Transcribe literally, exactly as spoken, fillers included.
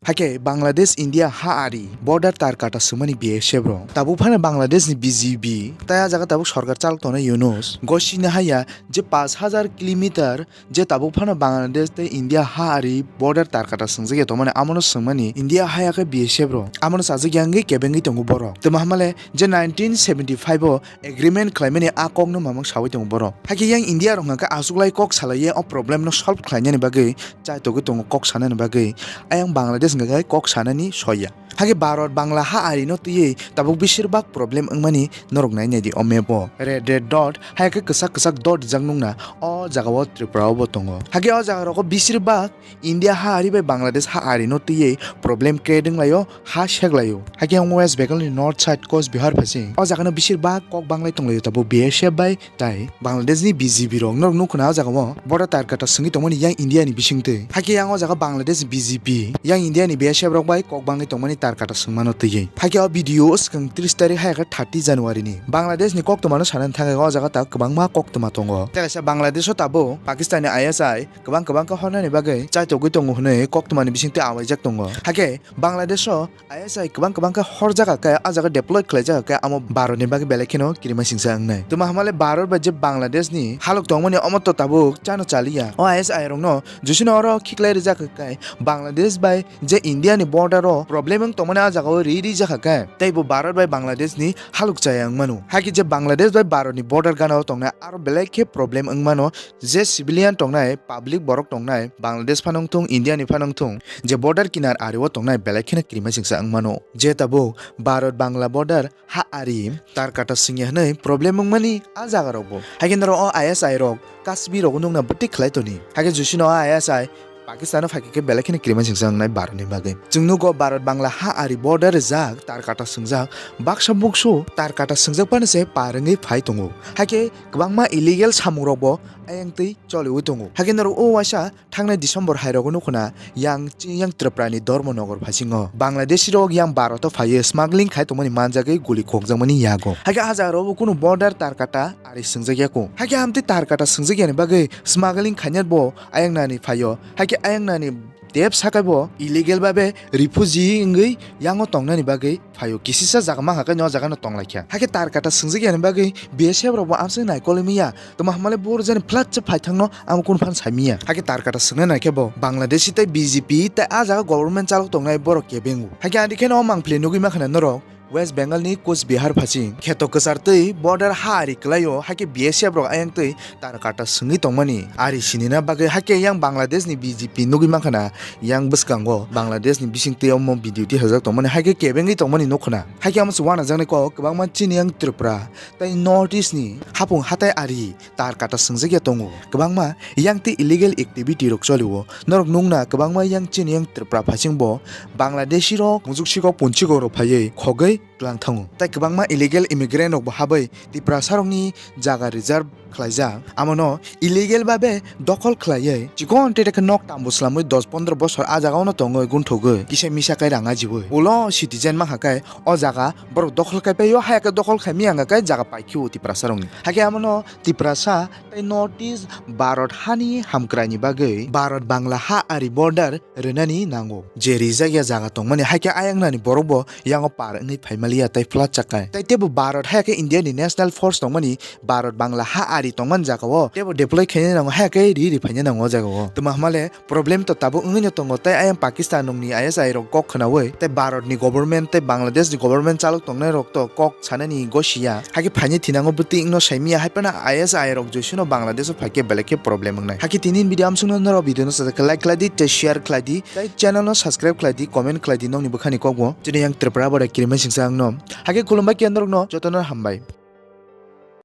Hakhe Bangladesh India ha ari border tar kata swngmani B S F rok. Tabuk phano Bangladesh ni B G B tai a jaga tabuk sorkar chalok tongnai Yunus gosini haya je pash hajar kilometer je tabuk phano Bangladesh tei India ha ari border tar kata swngjak ya tongmani, amono swngmani India haya khe B S F rok amono chajak ya wngwi kebengwi tongo borok. Tamo hamale je nineteen seventy five o agreement khlaimani a kokno mamang sawi tongo borok. Hakhe yang India rok hwnkha khe achuklai kok salaiya o problem no solve khlainani bagwi chaitogwi tongo kok sanani bagwi. Ayang Bangladesh hwnkha khe kok sanani soya. Hakhe Bharat Bangla ha ari no twiwi tabuk bisir bak problem wngmani norok nai naidi o map o. Red red dot, hai khe kwchak kwchak dot rijak nukna o jaga o Tripura o bo tongo. Hakhe o jaga rogo bisir bak India ha ari bai Bangladesh ha ari no twiwi problem create wnglaio, ha seklaio. Hakhe ang West Bengal ni north side Coach Bihar phasing o jaga no bisir bak kok banglai tonglaio tabuk B S F bai tai Bangladesh ni B G B rok norok nukho na o jaga o border tar kata swngwi tongmani yang India ni bisingtwi. Hakhe yang o jaga Bangladesh ni B G B yang India ni B S F rok bai kok bangwi tongmani tar kata swngmano twiwi. Hakhe o video o swkang tris tarik hai khe thirty January ni Bangladesh ni koktwma no sanani thangwi o jaga ta kwbangma koktwma tongo. Tei kaisa Bangladesh o tabuk Pakistan ni I S I kwbang kwbang khe hornani bagwi chaitogwi tongo hwnwi koktwma ni bisingtwi awaijak tongo. Hakhe Bangladesh o I S I kwbang kwbang khe horjak khe a jaga deploy khlaijak khe amo Bharat ni bagwi belai kheno kirima singsa wngnai. Tamo hamale Bharat bai je Bangladesh ni halok tongmani omo to tabuk chano chaliya. O I S I rok no jusino oro khiklai rijak khe Bangladesh bai je India ni border o problem wng tongmani a jaga o ri rijak khe tei bo Bharat bai Bangladesh ni halok chaya wngmano. Hakhe je Bangladesh bai Bharat ni border gana o tongnai aro belai khe problem wngmano. Je civilian tongnai, public borok tongnai, Bangladesh phano wngthung, India ni phano wngthung, je border kinar ari o tongnai belai kheno kirima singsa wngmano. Je tabuk Bharat Bangla border ha ari tar kata swngya hwnwi problem wngmani a jaga rok bo. Hakhe norok o I S I rok Kashmir rogo nukna bwtwi khlai toni. Hakhe jusino o I S I Pakistan o phaikhe khe belai kheno kirima singsa wngnai Bharat ni bagwi. Chwng nugo Bharat Bangla ha ari border rijak tar kata swngjak, baksa buksu tar kata swngjak phano se par wngwi phai tongo. Hakhe kwbangma illegal samung rok bo ayang twi choliwi tongo. Hakhe norok o waisa thangnai December hai rogo nukho na yang chini yang Tripura ni Dharmanagar phasingo Bangladeshi rok yang Bharat o phaiwi smuggling khai tongmani manjagwi guli khokjakmani yago. Hakhe a jaga rok bo kunu border tar kata ari swngjak ya kho. Hakhe amtwi tar kata swngjak yani bagwi smuggling khainai bo ayang nani phaio. Hakhe ayang nani tep sakai bo illegal babe refugee wngwi yango tongnani bagwi phaio. Kisisa jaga mankha khe no jaga no tonglaikha. Hakhe tar kata swngjak yani bagwi B S F rok bo amswk naikolwi manya. Tamo hamale bo rwjani flat se phaithangno amo kunu phan saimiya. Hakhe tar kata swngna naikhe bo Bangladeshi tei B J P tei a jaga government chalok tongnai borok kebengo. Hakhe adi kheno o mangpili nugwi mankha na norok West Bengal ni Coach Bihar phasing kheto kwchar twi border ha ari kwlaio, hakhe B S F rok ayang twi tar kata swngwi tongmani ari sinina bagwi, hakhe yang Bangladesh ni B J P nugwi mankha na yang bwskango Bangladesh ni bising twi omo video twi hajak tongmani, hakhe kebengwi tongmani nukho na. Hakhe amo se wanajaknai kok kwbangma chini yang Tripura tei North East ni hapung hatai ari tar kata swngjak ya tongo. Kwbangma yang tei illegal activity rok cholio. Norok nukna kwbangma yang chini yang Tripura phasing bo Bangladeshi rok mujuk sikok punchikok rok phaiwi khogwi tlang thango. Tei kwbangma illegal immigrant rok bo habwi Tiprasa rokni jaga reserve khlaijak. Amono illegal babe dokhol khlaiwi chikon tei tei khe nok tambo swlamwi dos pondro bosor a jaga ono tongwi gunthogwi kisa misa kai rang ajiwi. Ulo citizen mankha kai o jaga borok dokhol kai paio, haya khe dokhol khai miyang khe jaga paikhe o Tiprasa rokni. Hakhe amono Tiprasa tei North East Bharat hani hamkraini bagwi Bharat Bangla ha ari border rwnani nango. Je rijak ya jaga tongmani, hakhe ayang nani borok bo yango par wngwi phaimaliya tei flat chakai. Tei tebo Bharat, hakhe India ni National Force tongmani, Bharat Bangla ha ari tongmani jaga o tebo deploy khaina nango, hakhe ri ri phaina nango o jaga o. Tamo hamale problem to tabuk wngwi no tongo, tei ayang Pakistan rokni I S I rok kok khwnawi tei Bharat ni government tei Bangladesh ni government chalok tongnai rok to kok sanani gosiya. Hakhe phaini thinango bwtwi wngno saimiya, hai phano I S I rok joisino Bangladesh o phaikhe belai khe problem wngnai. Hakhe tini video amsukno norok video no sajak khe like khlai di tei share khlai di tei channel no subscribe khlai di, comment khlai di nokni bwkhani kokbo. Chini yang Tripura border kirima singsa wngno. Hakhe khulumbai khe norokno jotono hambai.